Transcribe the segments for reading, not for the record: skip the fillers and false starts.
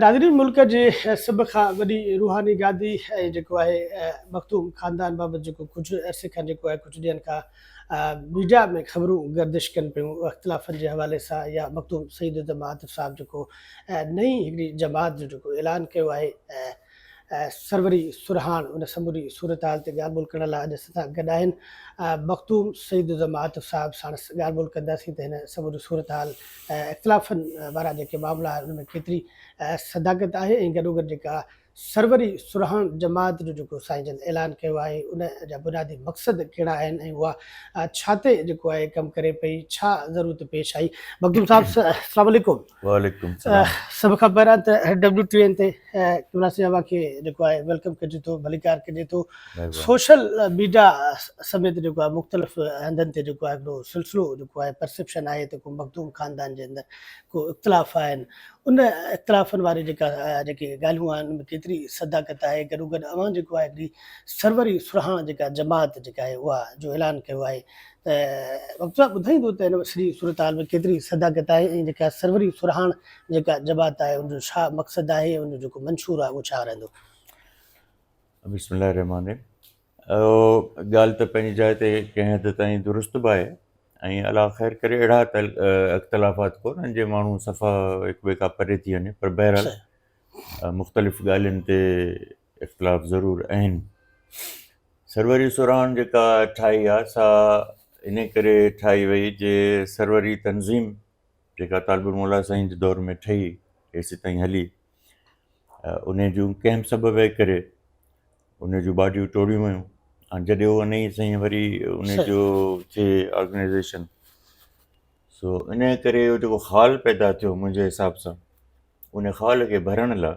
ناظرين ملڪ جي سڀ کان وڏي روحاني گادي ۽ جيڪو آهي مخدوم خاندان بابت جيڪو ڪجهه عرصي کان جيڪو آهي ڪجهه ڏينهن کان ميڊيا ۾ خبرون گردش ڪن پيون اختلافن جي حوالي سان يا مخدوم سعيد الدم عاطف صاحب جيڪو نئين هڪڙي جماعت جو جيڪو اعلان ڪيو آهي سروري سرهاڻ ان سموري صورتحال تي ڳالهه ٻولهه ڪرڻ لاء اڄ اسان سان گڏ آهن مخدوم سعيد الزم عاطف صاحب ساڻس ڳالهه ٻولهه ڪنداسين ته هن سموري صورتحال اختلافن وارا جيڪي معاملا آهن ان ۾ ڪيتري صداقت آهي ۽ گڏوگڏ جيڪا سروري سرهاڻ جماعت جو جيڪو سائين جن اعلان ڪيو آهي ان جا بنيادي مقصد ڪهڙا آهن ۽ اها ڇا تي جيڪو آهي ڪم ڪري پئي ڇا ضرورت پيش آئي مخدوم صاحب السلام عليڪم. وعليڪم السلام. سڀ کان پهريان ته ڊبليو ٽي اين تي قبلا سائين اوهان کي جيڪو آهي welcome ڪجي ٿو ڀليڪار ڪجي ٿو سوشل ميڊيا سميت جيڪو آهي مختلف هنڌن تي جيڪو آهي هڪڙو سلسلو جيڪو آهي پرسيپشن آهي ته ڪو مخدوم خاندان جي اندر ڪو اختلاف آهن ان اختلافن واري جيڪا جيڪي ڳالهيون آهن ان ۾ ڪيتري صداقت آهي گڏوگڏ اوهان جيڪو آهي هڪڙي سروري سرهاڻ جيڪا جماعت جيڪا آهي اها جو اعلان ڪيو آهي ته وقت صاحب ٻڌائيندو ته هن سڄي صورتحال ۾ ڪيتري صداقت آهي ۽ جيڪا سروري سرهاڻ جيڪا جماعت آهي ان جو ڇا مقصد آهي ان جو جيڪو منشور آهي اهو ڇا رهندو؟ بسم الله الرحمٰن الرحيم ڳالهه ته پنهنجي جاء تي ڪنهن حد تائين درست به آهي ۽ الله خير ڪري اهڙا ته اختلافات ڪونهن جي ماڻهو صفا هڪ ٻئي کان پري ٿي وڃي پر بهرحال مختلف ڳالهين تي اختلاف ضرور آهن سروري سرهاڻ جيڪا ٺاهي آهي سا ان ڪري ٺاهي وئي جي سروري تنظيم جيڪا طالب الموليٰ سائين جي دور ۾ ٺهي هيسيتائين هلي ان جون ڪنهن به سبب جي ڪري ان جون باڊيون ٽوڙيون ويون ۽ جڏهن اهو نئين سائين وري ان جو ٿئي آرگنائزيشن سو ان ڪري اهو جيڪو خال پيدا ٿيو منهنجي حساب سان ان خال کي ڀرڻ لاء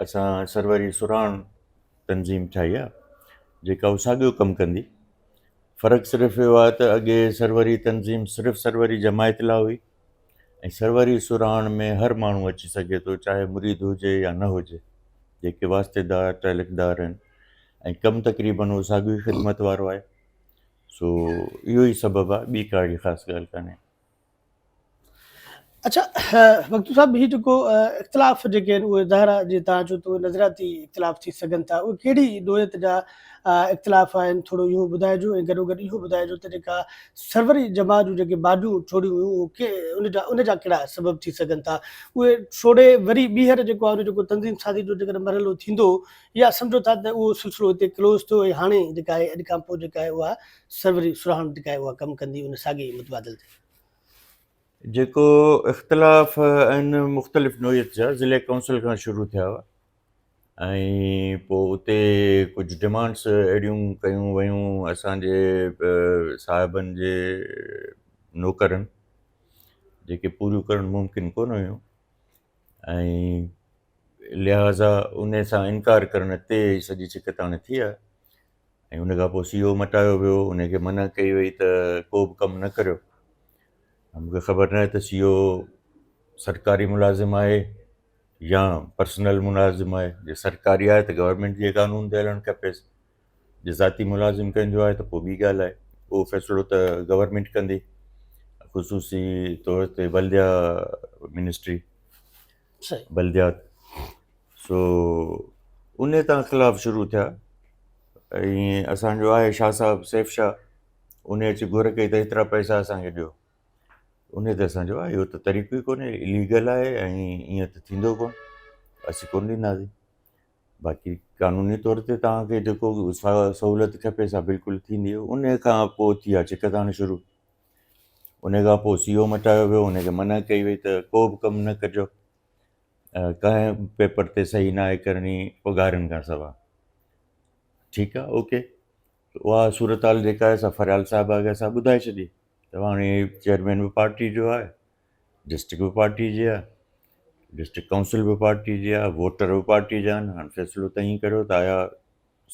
اسان سروري سرهاڻ تنظيم ٺاهي آهي جيڪا اهو ساڳيو ڪم ڪندي. فرق صرف اهو آهي ته اڳي سروري تنظيم صرف سروري جماعت لاء هئي ۽ سروري سرهاڻ ۾ هر ماڻهو اچي سگهي ٿو چاهي مريد هجي يا نه هجي جيڪي واسطيدار تعلقدار آهن ۽ ڪم تقريبن اهو ساڳيو ئي خدمت وارو آهي سو اهو ئي سبب آهي ٻي ڪا اهڙي خاص ڳالهه ڪانهي. اڇا مخدوم صاحب هي جيڪو اختلاف جيڪي آهن اهي ظاهر آهي جيئن توهان چيو ته اهي نظرياتي اختلاف ٿي سگهن ٿا اهي ڪهڙي نوعيت جا اختلاف آهن ٿورو اهو ٻڌائجو ۽ گڏو گڏ اهو ٻڌائجو ته جيڪا سروري جماعت جون جيڪي باڊيون ڇوڙيون ويون اهو ڪي ان جا ان جا ڪهڙا سبب ٿي سگهن ٿا اهي ڇوڙي وري ٻيهر جيڪو آهي ان جيڪو تنظيم سازي جو جيڪڏهن مرحلو ٿيندو يا سمجهو ٿا ته اهو سلسلو هتي ڪلوز ٿيو ۽ هاڻي جيڪا آهي اڄ کان پوء جيڪا آهي اها سروري سرهاڻ جيڪا آهي اها ڪم ڪندي ان ساڳئي متبادل تي. جيڪو اختلاف آهن مختلف نوعيت جا ضلعي ڪائونسل کان شروع ٿيا هئا ۽ پوء اتي ڪجهه ڊمانڊس اهڙيون ڪيون ويون اسانجي صاحبن جي نوڪرن جيڪي پوريون ڪرڻ ممڪن ڪونه هيون ۽ لهٰذا ان سان انڪار ڪرڻ تي سڄي ڇڪتاڻ ٿي آهي ۽ ان کان پوء سي او مٽايو ويو ان کي منع ڪئي وئي ته ڪو به ڪم نه ڪريو مونکي خبر نه آهي ته سي او سرڪاري ملازم آهي يا پرسنل ملازم آهي جي سرڪاري آهي ته گورنمينٽ جي قانون تي هلڻ کپيس جي ذاتي ملازم ڪنهن جو آهي ته پوء ٻي ڳالهه آهي اهو فيصلو ته گورنمينٽ ڪندي خصوصي طور تي بلديا منسٽري بلديات سو ان تان خلاف شروع ٿيا ۽ اسانجو آهي شاهه صاحب سيف شاهه ان اچي گهر ڪئي ته هيترا پئسا اسانکي ڏيو ان تي اسان چيو اهو ته طريقو ئي ڪونهي اليگل آهي ۽ ائين ته ٿيندو ڪونه اسين ڪونه ڏينداسين باقي قانوني طور تي توهان کي جيڪو سهولت کپي سا بلڪل ٿيندي ان کان پوء ٿي آ ڇڪتاڻ شروع ان کان پوء سي او مٽايو ويو ان کي منع ڪئي وئي ته ڪو به ڪم نه ڪجو ڪنهن به پيپر تي صحيح ناهي ڪرڻي پگهارن کان سوا ٺيڪ آهي اوڪي اها صورتحال جيڪا آهي سا فريال صاحب کي اسان ٻڌائي ڇڏي ته هاڻي چيئرمين به پارٽي جو آهي ڊسٽرڪٽ به پارٽي جي آهي ڊسٽرڪٽ ڪائونسل به پارٽي جي آهي ووٽر به پارٽي جا آهن هاڻي فيصلو توهين ڪريو ته آيا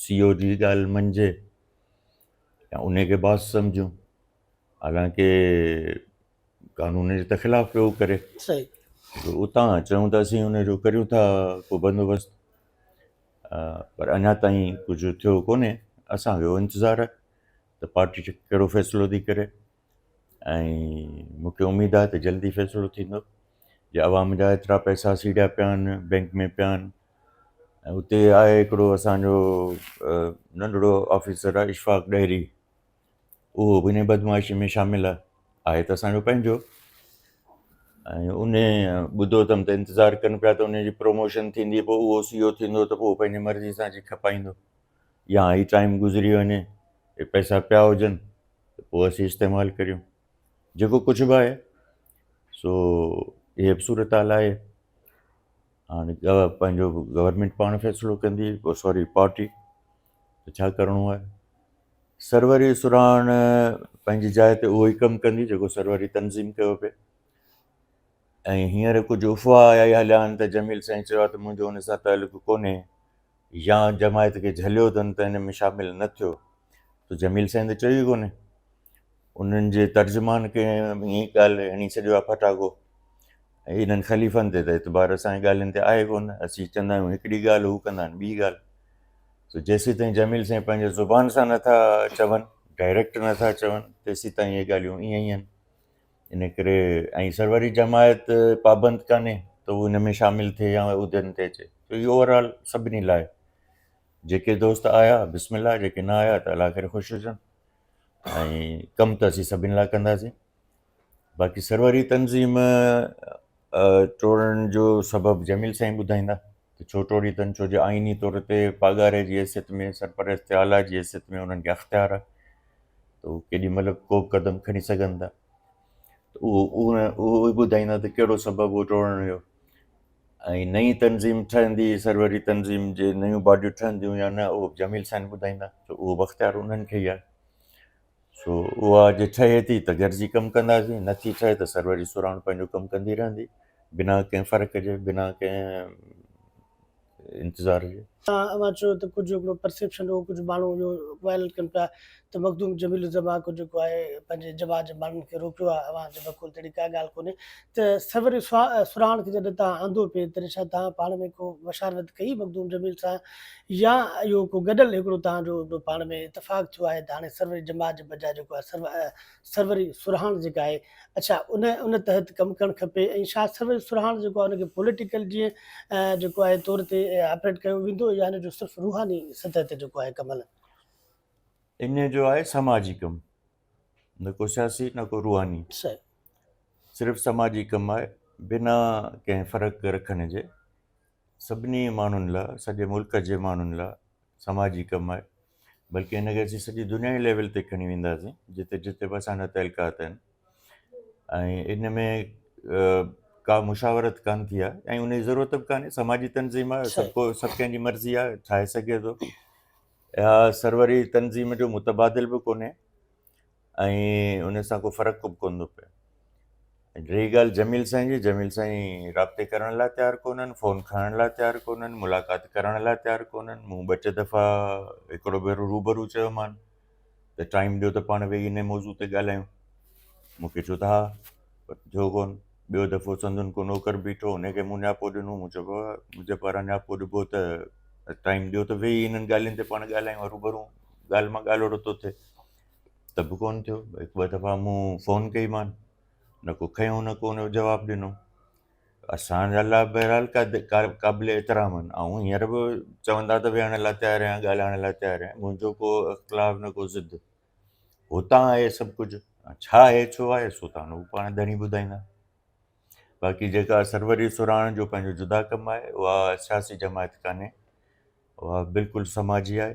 سي او جي ڳالهه مڃجي يا ان کي باس سمجهون حالانڪه قانون جي ته خلاف پيو ڪري. صحيح. اتان چئون ته اسين ان جو ڪريون ٿا ڪو بندوبست پر اڃا تائين ڪجهه ٿيو ڪونهي اسان کي اهو انتظار آهي ته پارٽي ڪهڙو فيصلو ٿي ڪري ۽ مون کي اميد آهي ته جلدي فيصلو ٿيندو. جي عوام جا ايترا پئسا سيڙيا پيا آهن بينڪ ۾ پيا آهن ۽ اتي آهي هڪڙو اسانجو ننڍڙو آفيسر آهي اشفاق ڏهري اهو به ان بدمعاشي ۾ شامل آهي آهي ته اسانجو پنهنجو ۽ ان ٻڌو اٿم ته انتظار ڪن پيا ته ان جي پروموشن ٿيندي پوء اهو سي او ٿيندو ته پوء پنهنجي مرضي سان اچي کپائيندو يا هي ٽائيم گذري وڃي هي پئسا پيا هجن ته پوء اسين استعمال ڪريون جيڪو ڪجهه به آهي سو هي به صورتحال آهي هاڻي پنهنجو گورنمينٽ پاڻ فيصلو ڪندي سوري پارٽي ته ڇا ڪرڻو آهي سروري سرهاڻ پنهنجي جاء تي اهو ئي ڪم ڪندي جيڪو سروري تنظيم ڪيو پئي ۽ هينئر ڪجهه افواهه آيا هليا آهن ته جميل سائين چيو آهي ته منهنجو ان سان تعلق ڪونهي يا جماعت کي جهليو اٿن ته ان ۾ شامل نه ٿيو ته جميل سائين ته چيو ئي ڪونهي انهن جي ترجمان کي ائين ڳالهه هڻي ڇڏيو آهي ڦٽاڪو ۽ انهن خليفن تي ته اعتبار اسان جي ڳالهين تي آهي ڪونه اسين چوندا آهيون هڪڙي ڳالهه هو ڪندا آهن ٻي ڳالهه سو جيسين تائين جميل سائين پنهنجي زبان سان نٿا چون ڊائريڪٽ نٿا چون تيسين تائين اهي ڳالهيون ائين ئي آهن ان ڪري ۽ سروري جماعت پابند ڪانهي ته هو ان ۾ شامل ٿئي يا عهدن تي اچي ته اهو اوور آل سڀني لاء جيڪي دوست آيا بسم الله جيڪي نه آيا ته الله ڪري خوش هجن ۽ ڪم ته اسين سڀني لاء ڪنداسين باقي سروري تنظيم ٽوڙڻ جو سبب جميل سائين ٻڌائيندا ته ڇو ٽوڙي اٿن ڇو جو آئيني طور تي پاڳاري جي حيثيت ۾ سرپرست اعليٰ جي حيثيت ۾ انهن کي اختيار آهي ته هو ڪيڏي مهل به ڪو به قدم کڻي سگهن ٿا ته اهو اهو ئي ٻڌائيندا ته ڪهڙو سبب هو ٽوڙڻ جو ۽ نئين تنظيم ٺهندي سروري تنظيم جي نيون باڊيون ٺهنديون يا نه اهو جميل سائين ٻڌائيندا ته اهو به اختيار انهن کي ئي آهي سو اها جي ٺهي ٿي ته گڏجي ڪم ڪنداسين، نه ٿي ٺهي ته سروري سرهاڻ پنهنجو ڪم ڪندي رهندي بنا ڪنهن فرق جي، بنا ڪنهن انتظار جي. اوهان چيو ته ڪجهه هڪڙو پرسيپشن هو، ڪجهه ماڻهو اهو وائرل ڪن پيا ته مخدوم جميل الزمان ڪو جيڪو آهي پنهنجي جماعت جي ماڻهن کي روڪيو آهي، اوهان جي بقول ته اهڙي ڪا ڳالهه ڪونهي ته سروري سرهاڻ کي جڏهن توهان آندو پئي تڏهن ڇا توهان پاڻ ۾ ڪو مشاورت ڪئي مخدوم جميل سان يا اهو ڪو گڏيل هڪڙو توهان جو هڪڙو پاڻ ۾ اتفاق ٿيو آهي ته هاڻي سروري جماعت جي بجاء جيڪو آهي سروري سرهاڻ جيڪا آهي اڇا ان ان تحت ڪم ڪرڻ کپي ۽ ڇا سروري سرهاڻ جيڪو آهي ان کي پوليٽيڪل جيئن جيڪو آهي طور تي آپريٽ ڪيو ويندو يا ان جو صرف روحاني سطح تي جيڪو آهي ڪم هلندو. ان جو آهي سماجي ڪم نه ڪو سياسي نه ڪو روحاني صحيح. صرف سماجي ڪم آهي بنا ڪنهن فرق رکڻ جي سڀني ماڻهن لاء سڄي ملڪ جي ماڻهن لاء سماجي ڪم آهي بلڪه هن کي اسين سڄي دنيا جي ليول تي کڻي وينداسين جتي جتي به اسان جا تعلقات آهن ۽ ان ۾ ڪا مشاورت ڪانه ٿي آهي ۽ ان جي ضرورت به ڪانهي سماجي تنظيم آهي سڀ ڪو سڀ ڪنهن جي مرضي آهي ٺاهي سگهي ٿو اها سروري تنظيم جو متبادل به ڪونهي ۽ ان سان ڪو فرق به ڪونه ٿو پئي. رهي ڳالهه جميل سائين جي، جميل سائين رابطي ڪرڻ لاء تيار ڪونهن، فون کڻڻ لاء تيار ڪونهن، ملاقات ڪرڻ لاء تيار ڪونهن. مون ٻه ٽي دفعا هڪڙو ڀيرو روبرو چيومان ته ٽائيم ڏيو ته پاڻ ويهي ان موضوع تي ڳالهايون. مون کي چيو ته ها، پر ٿيو ڪونه. ٻيو دفعو سندن ڪو نوڪر بيٺو، ان کي مون نياپو ڏنو، مون چيو بابا منهنجي پاران نياپو ڏبو ته ٽائيم ڏيو ته ويهي انهن ڳالهين تي پاڻ ڳالهايون، هروڀرو ڳالهه مان ڳالهوڙو ٿو ٿئي. ته به ڪونه ٿيو. هڪ ٻه دفعا مون فون ڪئي مان، نه ڪو کنيو نه ڪو ان جو جواب ڏنو. اسان جا لاء بهرحال قابل احترام آهن. آئون هينئر به چوندا ته ويهڻ لاء تيار آهيان، ڳالهائڻ لاء تيار آهيان. منهنجو ڪو اختلاف نه ڪو ضد. هتان آهي سڀ ڪجهه. ڇا آهي ڇو آهي سو تان هو پاڻ ڌڻي ٻڌائيندا. باقي جيڪا سروري سرهاڻ جو پنهنجو جدا ڪم آهي، اها سياسي جماعت ڪانهي. اها بلڪل سماجي آهي.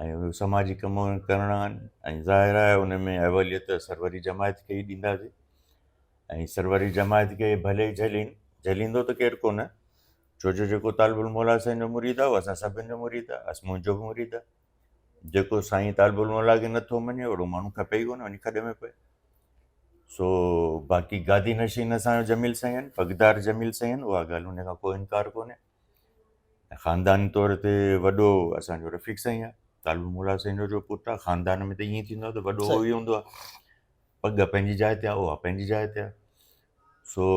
۽ اهي سماجي ڪم ڪرڻا آهن ۽ ظاهر آهي ان ۾ اوليت سروري جماعت کي ئي ڏينداسين ۽ سروري جماعت کي ڀلي جهلين جهليندو ته ڪير ڪونه ڇو جو جيڪو طالب الموليٰ سائين جو مريد آهي اهو اسان سڀن جو مريد آهي اس منهنجو به مريد آهي جيڪو سائين طالب الموليٰ کي نٿو مڃي اهڙو ماڻهو کپي ئي ڪونه وڃي کڏ ۾ پئي سو باقي گادي نشين اسان جو جميل سائين آهن پڳدار جميل سائين آهن اها ڳالهه ان کان ڪو انڪار ڪونهي ۽ خانداني طور تي وڏو اسان جو رفيق سائين آهي طالب مولا سائين جو جو پٽ آهي خاندان ۾ ته ائين ٿيندو آهي ته وڏو اهو ئي هوندو آهي پڳ پنهنجي جاء تي آهي اها پنهنجي جاء تي آهي سو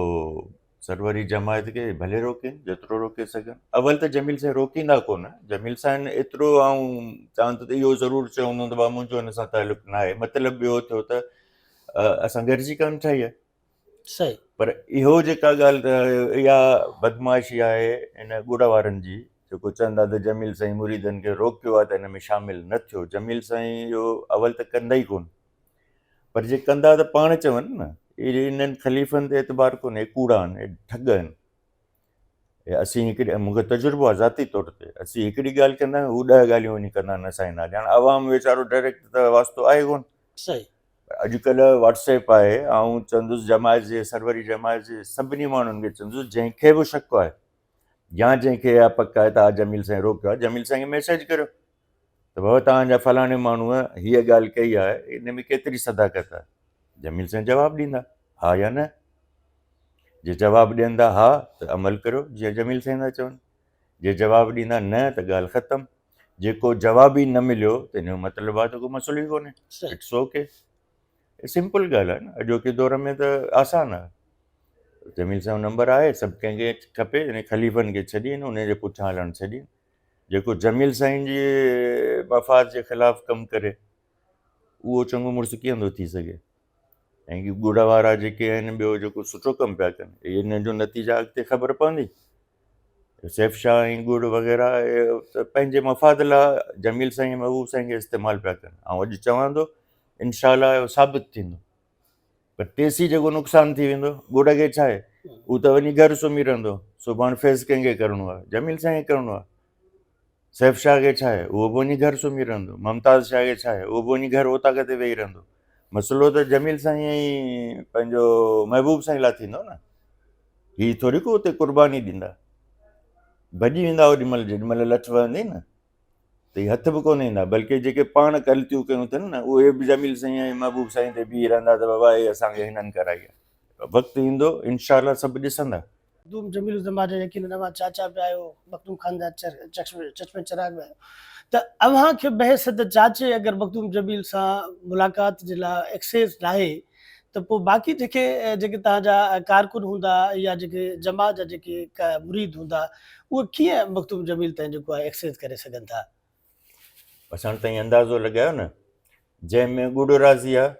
سروري جماعت کي ڀلي روڪين جيترو روڪي سگهن اول ته جميل سائين روڪيندا ڪونه جميل سائين ايترو آئون چوان ٿو ته اهو ضرور چيو هوندو ته بابا منهنجو هن سان تعلق نه آهي مطلب اهو ٿيو ته اسان گڏجي ڪانه ٺاهي آهي. صحيح. پر اهو جيڪا ڳالهه ته اها بدمعاشي آهي ان ڳڙ وارن جي جيڪو چون ٿا ته جميل سائين مريدن کي روڪيو آهي ته ان ۾ شامل نه ٿيو. جميل سائين اهو اول ته ڪندا ئي ڪونه پر جي ڪندا ته پاڻ چون نه. اهي انهن خليفن تي اعتبار ڪونهي، اهي ڪوڙا آهن، اهي ٺڳ آهن. اسين هڪڙي مون کي تجربو آهي ذاتي طور تي اسين هڪڙي ڳالهه ڪندا آهيون هو ڏهه ڳالهيون وڃي ڪندا آهن اسان جي نالي. هاڻي عوام ويچارو ڊائريڪٽ ته واسطو آهي ڪونه. صحيح. اڄڪلهه واٽس ايپ آهي، آئون چوندس جماعت جي سروري جماعت جي سڀني ماڻهن کي چوندس جنهن کي به شڪ آهي يا جنهن کي اها پڪ آهي ته ها جميل سائين روڪيو آهي، جميل سائين کي ميسيج ڪريو ته بابا توهان جا فلاڻي ماڻهوء هيء ڳالهه ڪئي آهي، ان ۾ ڪيتري صداقت آهي؟ جميل سائين جواب ڏيندا ها يا نه. جي جواب ڏيندا ها ته عمل ڪريو جيئن جميل سائين ٿا چون، جي جواب ڏيندا نه ته ڳالهه ختم. جيڪو جواب ئي نه مليو ته ان جو مطلب آهي ته ڪو مسئلو ئي ڪونهي. It's okay, simple ڳالهه آهي نه. اڄوڪي دور ۾ ته آسان آهي. جميل سائين جو نمبر آهي، سڀ ڪنهن کي کپي، ان خليفن کي ڇڏين، ان جي پٺيان هلڻ ڇڏين. جيڪو جميل سائين جي مفاد جي خلاف ڪم ڪري اهو چڱو مڙس ڪيئن ٿو ٿي سگهي؟ ۽ ڳڙ وارا جيڪي آهن ٻيو جيڪو سٺو ڪم پيا ڪن، ان جو نتيجا اڳتي خبر پوندي. سيف شاهه ۽ ڳڙ وغيره ته پنهنجي مفاد لاء جميل سائين ۽ محبوب سائين کي استعمال پيا ڪن. آئون اڄ چوان ٿو انشاء الله اهو ثابت ٿيندو، پر تيسين جيڪو نقصان ٿي ويندو ڳڙ کي ڇا آهي، هو ته وڃي گهر سمهي رهندو. سڀاڻ فيس ڪنهن کي ڪرڻو آهي؟ جميل سائين کي ڪرڻو آهي. سيف شاهه کي ڇا آهي، اهو به وڃي گهر سمهي رهندو. ممتاز شاهه کي ڇا آهي، اهو به وڃي گهر اوطاق تي ويهي رهندو. مسئلو ته جميل سائين ۽ پنهنجو محبوب سائين لاء ٿيندو نه. هي ٿوري ڪو اتي قرباني ڏيندا، ڀڄي ويندا اوڏي مهل جيڏي مهل لٺ وهندي نه ته هي هٿ به ڪونه ايندا، بلڪه جيڪي پاڻ غلطيون ڪيون اٿن نه اهي به جميل سائين ۽ محبوب سائين تي بيهي رهندا ته بابا هي اسان کي هنن ڪرائي آهي. وقت ايندو انشاء الله سڀ ڏسندا. مخدوم جميل الزمان جا يقينن اوهان چاچا به آهيو، مخدوم خاندان چشم چراغ به آهيو ته اوهان کي بحيثيت چاچي اگر مخدوم جميل سان ملاقات جي لاء ايڪسيس ناهي ته پوء باقي جيڪي جيڪي توهان جا ڪارڪن هوندا يا جيڪي جماعت جا جيڪي مريد هوندا اهي ڪيئن مخدوم جميل تائين جيڪو آهي ايڪسيس ڪري سگهن ٿا؟ بس هاڻي توهين اندازو لڳايو نه جنهن ۾ ڳڙ راضي آهي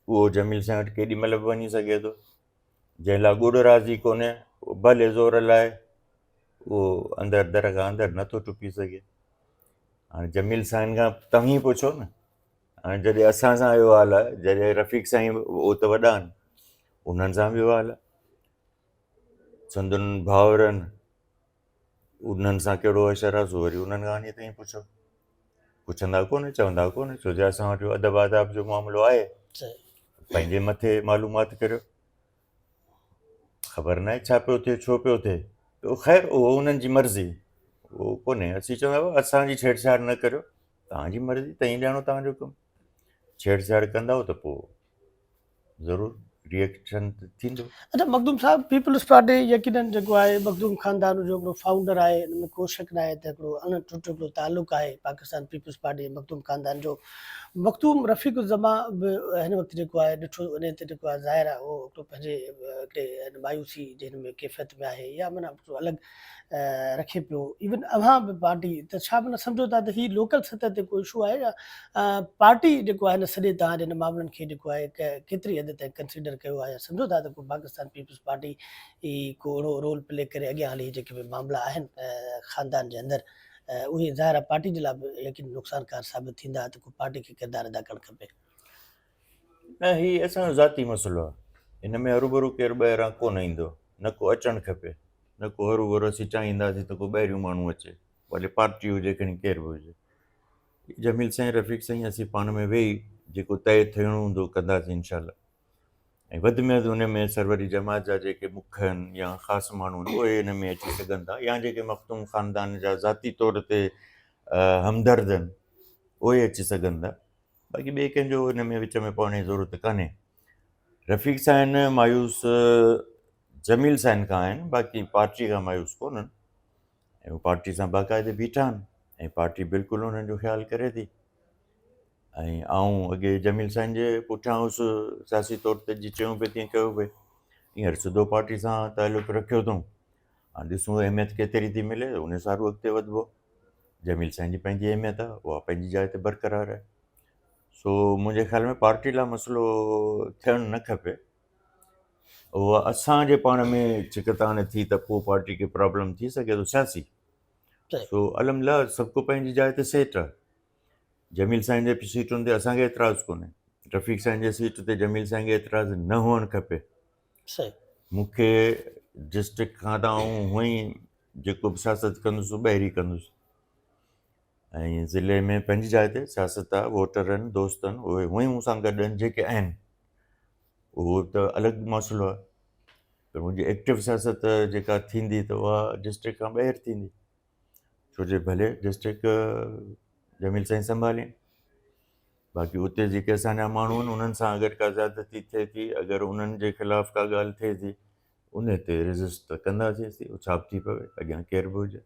اهو جميل سائين وٽ ڪيڏي مهل به وڃي سگهي ٿو، جنهن لاء ڳڙ راضي ڪونهي اهو ڀلي زور لائي اهو اندر در کان اندر نٿو ٽپي سگهي. هاڻي جميل سائين کان توهين پڇو نه، هاڻي جڏهن اسان سان اهو حال آهي، جڏهن رفيق سائين اهو ته وڏا آهن، انهن سان به اهو حال آهي، سندن ڀائرن انهن سان ڪهڙو حشر آهي سو وري انهن کان وڃي تائين پڇو. پڇندا ڪونه، چوندا ڪونه، ڇو جو اسان وٽ ادب آداب جو معاملو آهي. پنهنجي مٿي معلومات ڪريو، خبر ناهي ڇا پيو ٿئي ڇو پيو ٿئي، خير اهو انهن جي مرضي، اهو ڪونهي. اسين چوندا هئا اسان جي ڇيڙڇاڙ نه ڪريو، توهان جي مرضي، توهين ڄاڻو توهان جو ڪم. ڇيڙڇاڙ ڪندؤ ته پوء ضرور ريئڪشن ته ٿيندو. اچا مخدوم صاحب پيپلز پارٽي يقينن جيڪو آهي مخدوم خاندان جو هڪڙو فائونڊر آهي ان ۾ ڪو شڪ ناهي ته هڪڙو اڻ ٽٽ هڪڙو تعلق آهي پاڪستان پيپلز پارٽي ۽ مخدوم خاندان جو. مخدوم رفيق الزمان به هن وقت جيڪو آهي ڏٺو وڃي ته جيڪو آهي ظاهر آهي اهو هڪڙو پنهنجي هڪڙي مايوسي جي هن ۾ ڪيفيت ۾ آهي يا معنيٰ هڪڙو الڳ رکي پيو ايون اوهان به پارٽي ته ڇا معنيٰ سمجهو ٿا ته هي لوڪل سطح تي ڪو اشو آهي يا پارٽي جيڪو آهي نه سڄي توهان جي هن معاملن کي جيڪو آهي ڪيتري حد تائين ڪنسيڊر ڪيو آهي يا سمجهو ٿا ته ڪو پاڪستان پيپلز پارٽي ئي ڪو اهڙو رول پلي ڪري اڳيان هلي جيڪي به معاملا آهن خاندان جي اندر اهي ظاهر آهي پارٽي جي لاء به يقين نقصانڪار ثابت ٿيندا ته ڪو پارٽي کي ڪردار ادا ڪرڻ کپي. نه هي اسان جو ذاتي مسئلو آهي، ان ۾ هروڀرو ڪير ٻاهران ڪونه ايندو، نه ڪو اچڻ کپي، نه ڪو هروڀرو اسين چاهينداسين ته ڪو ٻاهريون ماڻهو اچي، ڀلي پارٽي هجي کڻي ڪير به هجي. جميل سائين رفيق سائين اسين پاڻ ۾ ويهي جيڪو طئي ٿيڻو هوندو ڪنداسين انشاء الله ۽ وڌ ۾ وڌ ان ۾ سروري جماعت جا جيڪي مک آهن يا خاص ماڻهو آهن اهي ان ۾ اچي سگهن ٿا يا جيڪي مخدوم خاندان جا ذاتي طور تي همدرد آهن اهي اچي سگهن ٿا. باقي ٻئي ڪنهن جو ان ۾ وچ ۾ پوڻ جي ضرورت ڪانهي. رفيق سائين مايوس جميل سائين کان آهن باقي پارٽي کان مايوس ڪونهن ۽ هو پارٽي سان باقاعدي بيٺا آهن ۽ پارٽي بلڪل انهن جو خيال ڪري ٿي ۽ آئون اڳي جميل سائين جي پٺيان هوس سياسي طور تي جي چيون پئي تيئن ڪيو پئي هينئر سڌو پارٽي سان تعلق رکيو اٿئون هاڻ ڏسون اهميت ڪيتري ٿي ملي ان سارو اڳتي وڌبو. جميل سائين جي پنهنجي اهميت آهي اها پنهنجي جاء تي برقرار آهي. سو منهنجي خيال ۾ پارٽي لاء مسئلو ٿيڻ نه کپي. اها اسان جي پاڻ ۾ ڇڪتاڻ ٿي ته پوء پارٽي کي پرابلم ٿي سگهي ٿو سياسي. سو الحمدلله سڀ ڪو پنهنجي جاء تي سيٽ آهي. جميل سائين جي سيٽن تي اسان کي اعتراض ڪونهي، رفيق سائين جي سيٽ تي جميل سائين کي اعتراض نه هئڻ کپي. مون کي ڊسٽرڪٽ کان ته آئون هونئن ئي جيڪو به سياست ڪندس سو ٻاهر ئي ڪندس ۽ ضلعي ۾ پنهنجي جاء تي سياست آهي، ووٽر آهن، دوست آهن، اهي هونئن ئي مون سان گڏ آهن جيڪي آهن، اهو ته الڳ مسئلو آهي پر منهنجي ايڪٽو سياست جيڪا ٿيندي ته اها ڊسٽرڪٽ کان ٻاهر ٿيندي. ڇو جو ڀلي ڊسٽرڪٽ جميل سائين سنڀالين باقي اتي جيڪي اسان جا ماڻهو آهن انهن سان اگر ڪا زيادتي ٿئي ٿي اگر انهن جي خلاف ڪا ڳالهه ٿئي ٿي ان تي ريزسٽ ته ڪنداسين اسين اهو ڇا به ٿي پوي اڳيان ڪير به هجي.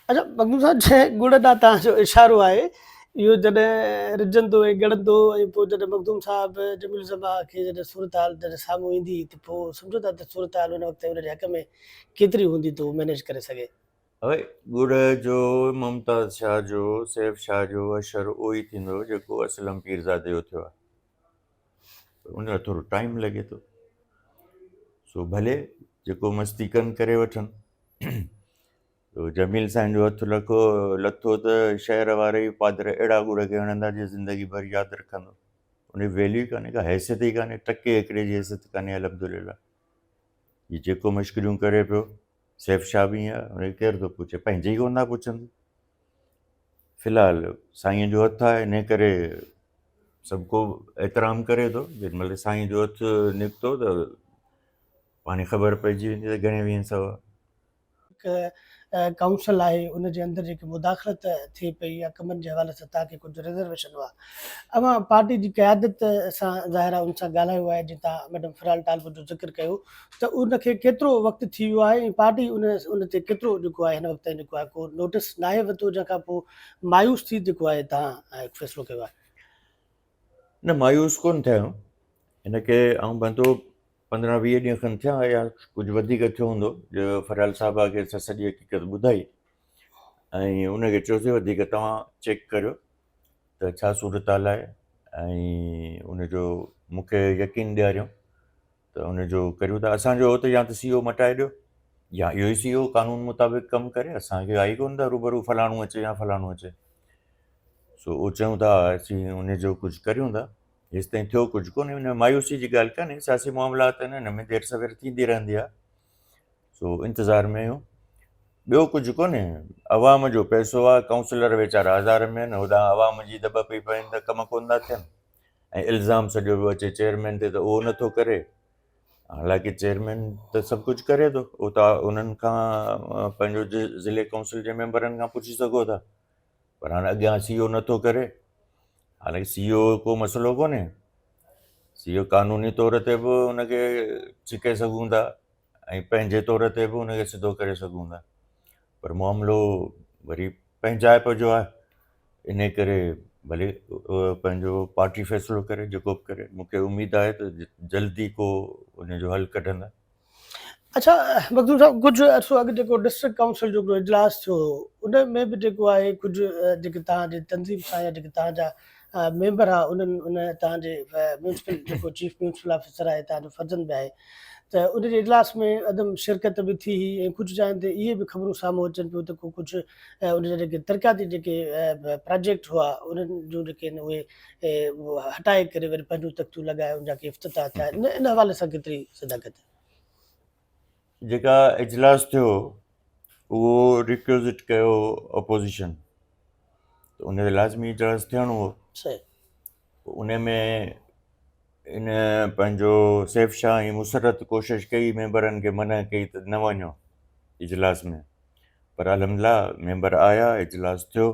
اچا مخدوم صاحب جنهن ڳڙ ڏانهن توهان جو اشارو آهي اهو جڏهن رجندو ۽ ڳڙندو ۽ پوء جڏهن مخدوم صاحب جميل الزمان کي جڏهن صورتحال جڏهن سامهون ايندي ته پوء سمجهو ٿا ته صورتحال ان وقت ان جي حق ۾ ڪيتري هوندي ته هو مئنيج ڪري سگهي. اهي ڳڙ جو، ممتاز شاهه جو، سيف شاهه جو حشر اهو ئي ٿيندو جيڪو اسلم پيرزادي جو ٿيو آهي. پر ان لاء ٿورو ٽائيم لڳي ٿو. سو ڀلي جيڪو مستي ڪن ڪري وٺن. تو جميل سائين جو هٿ لکو لٿو ته شهر واري ئي پادر اهڙا ڳڙ کي هڻندا جي زندگي ڀر ياد رکندو. ان جي ويليو ئي ڪانهي ڪا حيثيت ئي ڪانهي ٽڪي هڪڙي جي حيثيت ڪانهي الحمدلله. هي جيڪو مشڪريون ڪري پيو، سيف شاهه به ائين آهي، ان کي ڪير ٿو پڇي، پنهنجي ئي ڪونه ٿا پڇن. في الحال سائينء جو هٿ آهي، انهيء ڪري سڀ ڪو احترام ڪري ٿو. جيڏي مهل سائينء جو هٿ نڪتو ته پاڻهي خبر پئجي ويندي ته گهڻي ويهين سوا. هڪ ڪائونسل آهي ان جي اندر جيڪي مداخلت ٿئي پئي يا ڪمن جي حوالي سان توهان کي ڪجهه رزرويشن هئا اوهان پارٽي جي قيادت سان ظاهر آهي ان سان ڳالهايو آهي جيئن توهان ميڊم فرحال ٽالپر جو ذڪر ڪيو ته ان کي ڪيترو وقت ٿي ويو آهي ۽ پارٽي ان ان تي ڪيترو جيڪو آهي هن وقت تائين جيڪو آهي ڪو نوٽس ناهي ورتو جنهن کان پوء مايوس ٿي جيڪو آهي توهان فيصلو ڪيو آهي. نه مايوس ڪونه ٿيا آهيون هن کي آئون بندو پندرهن ويهه ڏينهن کن ٿيا يا ڪجهه وڌيڪ ٿيو هوندو جو فريال صاحبه کي اسان سڄي حقيقت ٻڌائي ۽ ان کي چيوسين وڌيڪ توهان چيڪ ڪريو ته ڇا صورتحال آهي ۽ ان جو مون کي يقين ڏياريو ته ان جو ڪريون ٿا اسانجو هو ته يا ته سي او مٽائي ڏيو يا اهو ئي سي او قانون مطابق ڪم ڪري اسانکي آئي ڪونه ٿا روبرو فلاڻو اچي يا فلاڻو اچي سو اهو چيون ٿا اسين ان جو ڪجهه ڪريون ٿا هيستائين ٿيو ڪجهه ڪونهي ان ۾ مايوسي جي ڳالهه ڪانهي سياسي معاملات آهن ان ۾ دير سوير ٿيندي رهندي آهي سو انتظار ۾ آهيون ٻيو ڪجهه ڪونهي عوام جو پئسو آهي ڪائونسلر ويچارا آزار ۾ آهن هوڏانهن عوام جي دٻ پئي پئن ته ڪم ڪونه ٿا ٿين ۽ الزام سڄو پيو اچي چيئرمين تي ته اهو نٿو ڪري حالانڪه چيئرمين ته سڀ ڪجهه ڪري ٿو اهو ته انهن کان پنهنجو ضلعي ڪائونسل جي ميمبرن کان پڇي سگهو ٿا پر هاڻي اڳيان سي او نٿو ڪري حالانڪه سي او ڪو مسئلو ڪونهي سي او قانوني طور تي به ان کي ڇڪي سگهون ٿا ۽ پنهنجي طور تي به ان کي سڌو ڪري سگهون ٿا پر معاملو وري پنهنجائپ جو آهي ان ڪري ڀلي پنهنجو پارٽي فيصلو ڪري جيڪو به ڪري مونکي اميد آهي ته جلدي ڪو ان جو حل ڪڍندا. اڇا مخدوم صاحب ڪجهه عرصو اڳ جيڪو ڊسٽرڪٽ ڪائونسل جو هڪڙو اجلاس ٿيو هو ان ۾ به جيڪو آهي ڪجهه جيڪي توهان جي تنظيم سان يا جيڪي توهان جا ميمبر ها انهن ان توهان جي ميونسپل جيڪو چيف ميونسپل آفيسر آهي توهان جو فرزند به آهي ته ان جي اجلاس ۾ عدم شرڪت به ٿي هئي ۽ ڪجهه جاين تي اهي به خبرون سامهون اچن پيون ته ڪو ڪجهه ان جا جيڪي ترقياتي جيڪي پراجيڪٽ هئا انهن جون جيڪي آهن اهي هٽائي ڪري وري پنهنجون تختيون لڳائي ان جا ڪي افتتاح ٿيا ان حوالي سان ڪيتري صداقت آهي؟ جيڪا اجلاس ٿيو اهو ريڪوزٽ ڪيو اپوزيشن ته ان تي لازمي اجلاس ٿيڻو هو صحيح ان ۾ ان پنهنجو سيف شاهه ۽ مسرت ڪوشش ڪئي ميمبرن کي منع ڪئي ته نه وڃو اجلاس ۾ پر الحمدلله ميمبر آيا اجلاس ٿيو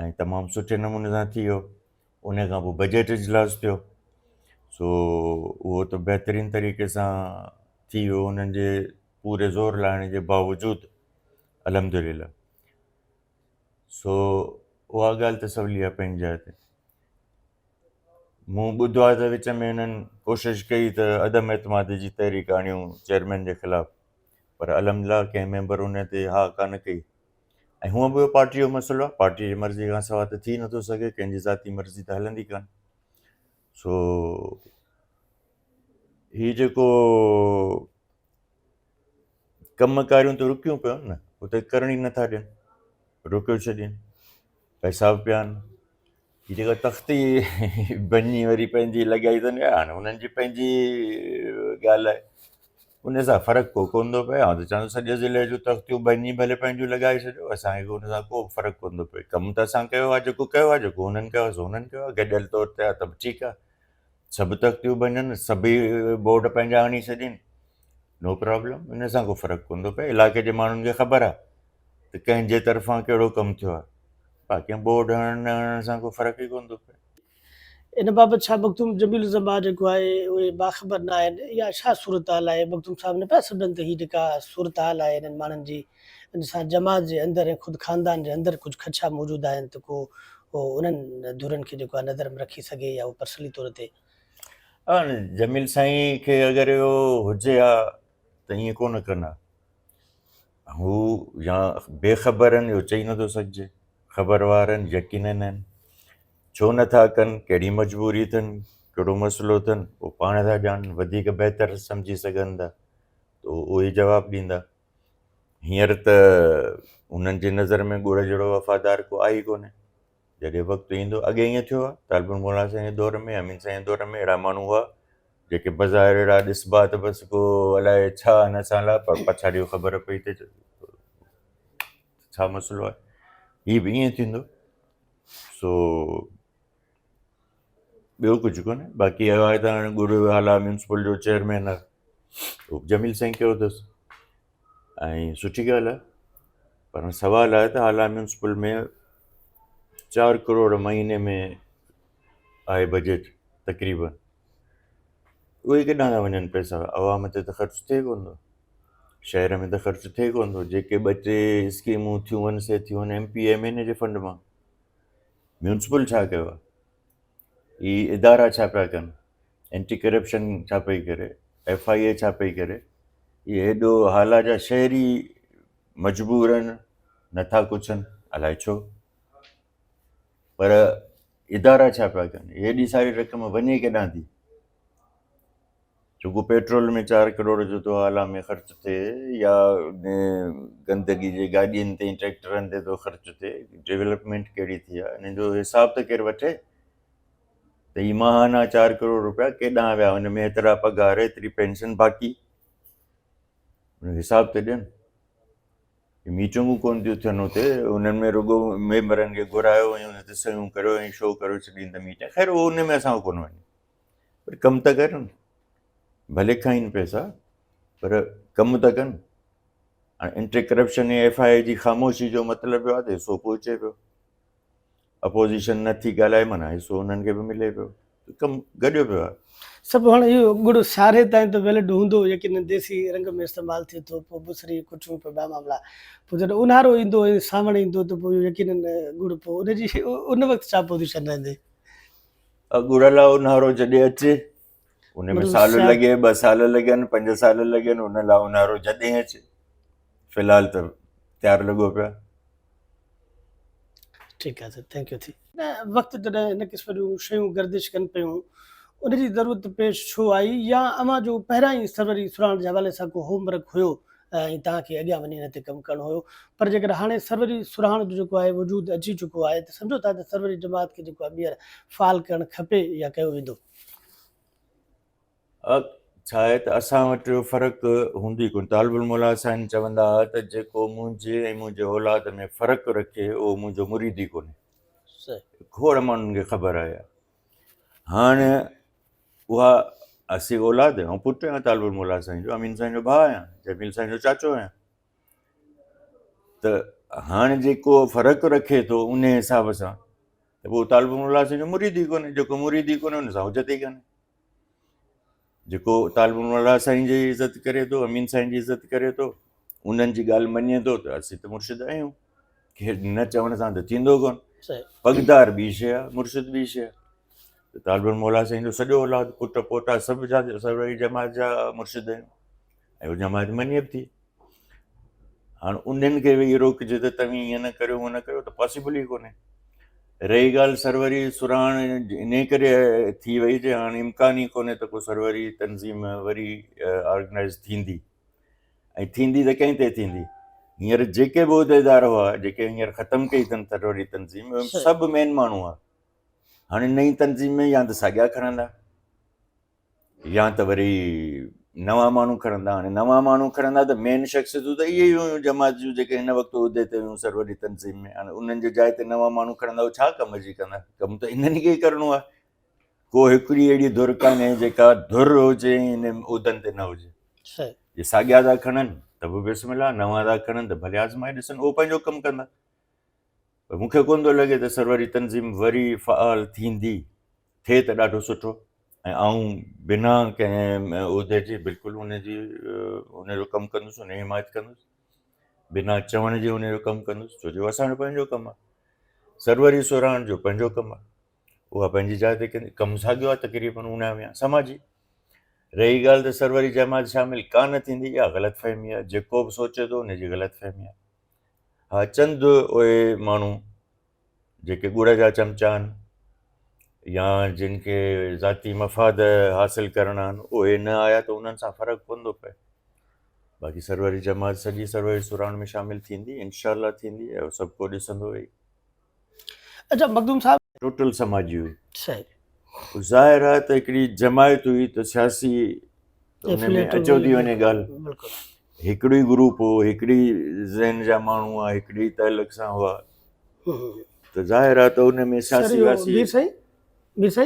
۽ تمام سٺي نموني سان ٿي ويو ان کان پوء بجيٽ اجلاس ٿيو سو اهو ته بهترين طريقي سان ٿي ويو انهن جي پوري زور لائڻ جي باوجود الحمد لله سو اها ڳالهه ته سولي آهي پنهنجي جاء تي مون ٻڌو آهي ته وچ ۾ هنن ڪوشش ڪئي ته عدم اعتماد جي تحريڪ آڻيون چيئرمين جي خلاف پر الحمد لله ڪنهن ميمبر ان تي ها ڪانه ڪئي ۽ هونء به اهو پارٽيء جو مسئلو آهي، پارٽيء جي مرضيء کان سواء ته ٿي نٿو سگهي، ڪنهن جي ذاتي مرضي ته هلندي ڪانه. سو هي جيڪو ڪم ڪاريون ته رڪيون پيون نه، هو ته ڪرڻ ئي نٿا ڏين، روڪيو ڇڏين، پئسا به پيا آهن. هي جيڪا تختي ڀڃي وري پنهنجي لڳائي اٿن يا هاڻي انهن جي پنهنجي ڳالهه آهي، ان سان فرق ڪو ڪونه ٿو پئي. آئون ته چوان ٿو سڄي ضلعي جون تختيون ڀڃي ڀلي پنهنجون لڳائي ڇڏيو، اسان کي ان سان ڪو به فرق ڪونه ٿو پئي. ڪم ته اسان ڪيو آهي، جيڪو ڪيو آهي، جيڪو هنن ڪيو آهي سو هنن ڪيو آهي، گڏيل طور تي آهي ته به ٺيڪ آهي. سڀ تختيون ڀڃن، سڀئي بورڊ پنهنجا هڻي ڇڏين، نو پرابلم، ان سان ڪو فرق ڪونه ٿو پئي. علائقي جي ماڻهن کي خبر آهي ته ڪنهن جي طرفان ڪهڙو ڪم ٿيو آهي، باقي بورڊ هڻڻ نه هڻڻ سان ڪو فرق ئي ڪونه ٿو پئي. ان بابت ڇا مخدوم جميل الزمان جيڪو آهي اهي باخبر نه آهن يا ڇا صورتحال آهي؟ مخدوم صاحب نه پيا سمجهن ته هي جيڪا صورتحال آهي هنن ماڻهن جي ان سان جماعت جي اندر ۽ خود خاندان جي اندر ڪجهه خدشا موجود آهن ته ڪو انهن ڌرين کي جيڪو آهي نظر ۾ رکي سگهي يا اهو پرسنلي طور تي. هاڻ جميل سائين کي اگر اهو هجي ها ته ائين ڪونه ڪن ها. هو يا بي خبر آهن اهو چئي نٿو سگهجي، خبر وارن يقينن آهن. ڇو نٿا ڪن، ڪهڙي مجبوري اٿن، ڪهڙو مسئلو اٿن، اهو پاڻ ٿا ڄاڻن، وڌيڪ بهتر سمجهي سگهن ٿا ته اهو ئي جواب ڏيندا. هينئر ته انهن جي نظر ۾ ڳڙ جهڙو وفادار ڪو آهي ئي ڪونهي. جڏهن وقت ايندو، اڳي ائين ٿيو آهي، طالب الموليٰ سائين جي دور ۾، امين سائين جي دور ۾ اهڙا ماڻهو هئا، جيڪي بظاهر اهڙا ڏسبا ته بس ڪو الائي ڇا آهن اسان لاء، پر پڇاڙي خبر پئي ته ڇا مسئلو آهي. هي به ائين ٿيندو. سو ٻيو ڪجهه ڪونهي، باقي اهو آهي ته هاڻي ڳڙ هالا ميونسپل جو چيئرمين آهي، اهو به جميل سائين ڪيو اٿس ۽ سٺي ڳالهه آهي، پر سوال آهي ته هالا ميونسپل ۾ 4 ڪروڙ مهيني ۾ آهي بجيٽ تقريبن، اهي ڪيڏانهن ٿا وڃن پئسا؟ عوام تي ته خرچ ٿئي ڪونه ٿو، شهر ۾ ته خرچ ٿئي ڪونه ٿو. جيڪي ٻه ٽي اسڪيمون ٿيون آهن سي ٿيون آهن ايم پي ايم اين اي جي فنڊ مان. ميونسپل ڇا ڪيو آهي؟ هي ادارا ڇا پيا ڪن؟ اينٽي ڪرپشن ڇا پئي ڪري؟ ايف I اي ڇا پئي ڪري؟ هي هيڏو هالا جا شهري مجبور آهن، نٿا ڪڇن، الائي ڇو، پر ادارا ڇا پيا ڪن؟ هيڏي ساري رقم وڃي ڪيڏانهن ٿي؟ رڳو پيٽرول ۾ 4 ڪروڙ جو ٿو هالا ۾ خرچ ٿئي يا گندگي جي گاڏين تي ٽريڪٽرن تي ٿو خرچ ٿئي، ڊولپمينٽ ڪهڙي ٿي آهي؟ ان جو حساب ته ڪير وٺي ته هي ماهانه 4 ڪروڙ روپيا ڪيڏانهن ويا، ان ۾ هيترا پگهار، هيتري پينشن، باقي ان حساب ته ڏين. ميٽنگون ڪونه ٿيون ٿين اتي، انهن ۾ رڳو ميمبرن کي گهرايو ۽ ان تي صحيحون ڪريو ۽ شو ڪريو ڇڏين ته ميٽنگ. خير اهو ان ۾ اسان ڪونه وڃي، پر ڪم ته ڪرن، ڀلي کائين پئسا پر ڪم ته ڪن. هاڻي انٽي ڪرپشن ۽ ايف I اي جي خاموشي جو مطلب اهو آهي ته حصو پهچي پيو، اپوزيشن نٿي ڳالهائي معنيٰ حصو انهن کي به ملي پيو، ڪم گڏيو پيو آهي. سڀ هاڻي اهو ڳڙ سياري تائين ته ويلڊ هوندو، يقينن ديسي رنگ ۾ استعمال ٿئي ٿو، پوء بصري ڪٽيون پوء ٻيا معاملا، پوء جڏهن اونهارو ايندو ۽ سانوڻ ايندو ته پوء اهو يقينن ڳڙ پوء ان جي ان وقت ڇا پوزيشن رهندي؟ ڳڙ لاء اونهارو جڏهن اچي ان ۾ سال لڳي، 2 سال لڳن، 5 سال لڳن، ان لاء اونهارو جڏهن اچي، في الحال ته تيار لڳو پيو آهي. ٺيڪ آهي سر، thank you ٿي. ان وقت جڏهن هن قسم جون شيون گردش ڪن پيون ان جي ضرورت پيش ڇو آئي يا اوهان جو پهريان ئي سروري سرهاڻ جي حوالي سان ڪو هوم ورڪ هيو ۽ توهان کي اڳيان وڃي ان تي ڪم ڪرڻو هيو، پر جيڪڏهن هاڻي سروري سرهاڻ جو جيڪو آهي وجود اچي چڪو آهي ته سمجهو ٿا ته سروري جماعت کي جيڪو آهي ٻيهر فعال ڪرڻ کپي يا ڪيو ويندو؟ ڇا آهي ته اسان وٽ فرق هوندو ئي ڪونه. طالب الموليٰ سائين چوندا هئا ته جيڪو منهنجي ۽ منهنجي اولاد ۾ فرق رکي اهو منهنجو مريد ئي ڪونهي. کوڙ ماڻهن کي خبر آهي. هاڻ اها اسين اولاد آهيون، پٽ آهيان طالب الموليٰ سائين جو، امين سائين جو ڀاء آهيان، جميل سائين جو چاچو آهيان، ته هاڻ جيڪو فرق رکي ٿو ان حساب سان ته پوء طالب الموليٰ سائين جو مريد ئي ڪونهي. جيڪو مريد ئي ڪونهي ان سان حجت ئي ڪانهي. جيڪو طالب الموليٰ سائين جي عزت ڪري ٿو، امين سائين جي عزت ڪري ٿو، انهن جي ڳالهه مڃي ٿو ته اسين ته مرشد آهيون. کي نه چوڻ سان ته ٿيندو ڪونه. پڳدار ٻي شيء آهي، مرشد ٻي شيء آهي. ته طالب الموليٰ سائين جو سڄو اولاد، پٽ پوٽا سڀ جا سروري جماعت جا مرشد آهيون ۽ اها جماعت مڃي به ٿي. هاڻ انهن کي ويهي روڪجي ته توهين ائين نه ڪريو هونئن نه ڪريو ته پاسيبل ئي ڪونهي. رهي ڳالهه سروري سرهاڻ انهي ڪري ٿي وئي جي هاڻ امڪان ئي ڪونهي ته ڪو سروري تنظيم وري آرگنائز ٿيندي ۽ ٿيندي ته ڪنهن تي ٿيندي. هينئر جيڪي به عهديدار هئا جيڪي هينئر ختم ڪئي اٿن سروري تنظيم اهي سڀ مين ماڻهو هئا. هاڻي نئين تنظيم ۾ يا ته ساڳيا کڻندا يا ته وري نوان ماڻهو کڻندا. هاڻي نوان ماڻهو کڻندا ته مين شخصيتون ته اهي ئي هيون جماعت جون جيڪي هن وقت عهدي تي هيون سروري تنظيم ۾. هاڻي انهن جي جاء تي نوان ماڻهو کڻندا اهي ڇا ڪم جي ڪندا؟ ڪم ته انهن کي ئي ڪرڻو آهي. ڪو هڪڙي اهڙي ڌر ڪانهي جيڪا ڌر هجي ۽ انهن عهدن تي نه هجي. جي ساڳيا ٿا کڻن ته به بسم الله، نوان ٿا کڻن ته ڀلي آزمائي ڏسن، اهو پنهنجو ڪم ڪندا. پر مون کي ڪونه ٿو لڳي ته سروري تنظيم وري فعال ٿيندي. ٿئي ته ڏاڍو سٺو ۽ آئون بنا ڪنهن عهدي جي بلڪل ان جي ان جو ڪم ڪندس، ان جي حمايت ڪندس، بنا چوڻ جي ان جو ڪم ڪندس، ڇو جو اسان جو پنهنجو ڪم آهي. سروري سهراڻ جو پنهنجو ڪم آهي، اها پنهنجي جاء تي ڪندي، ڪم ساڳيو آهي تقريبن ان ۾ سماجي. رهي ڳالهه ته سروري جماعت شامل ڪانه ٿيندي، اها غلط فهمي آهي، جيڪو به سوچي ٿو ان جي غلط فهمي آهي. ها چند اهي ماڻهو جيڪي ڳڙ جا چمچا آهن يا جن کي ذاتي مفاد حاصل ڪرڻا آهن اهي نه آيا ته انهن سان فرق ڪونه ٿو پئي. باقي سروري جماعت سڄي سروري سراڻ ۾ شامل ٿيندي انشاء الله ٿيندي ۽ سڀ ڪو ڏسندو ويهي. اچا مخدوم صاحب. ٽوٽل سماجي هئي. صحيح. ظاهر آهي ته هڪڙي جماعت هئي ته سياسي ته ان ۾ اچيو ٿي وڃي ڳالهه. بلڪل. هڪڙو ئي گروپ هو، هڪڙي ذهن جا ماڻهو هئا، هڪڙي ئي تعلق سان هئا ته ظاهر آهي ته ان ۾ سياسي وياسي. مير سائين مير سائين.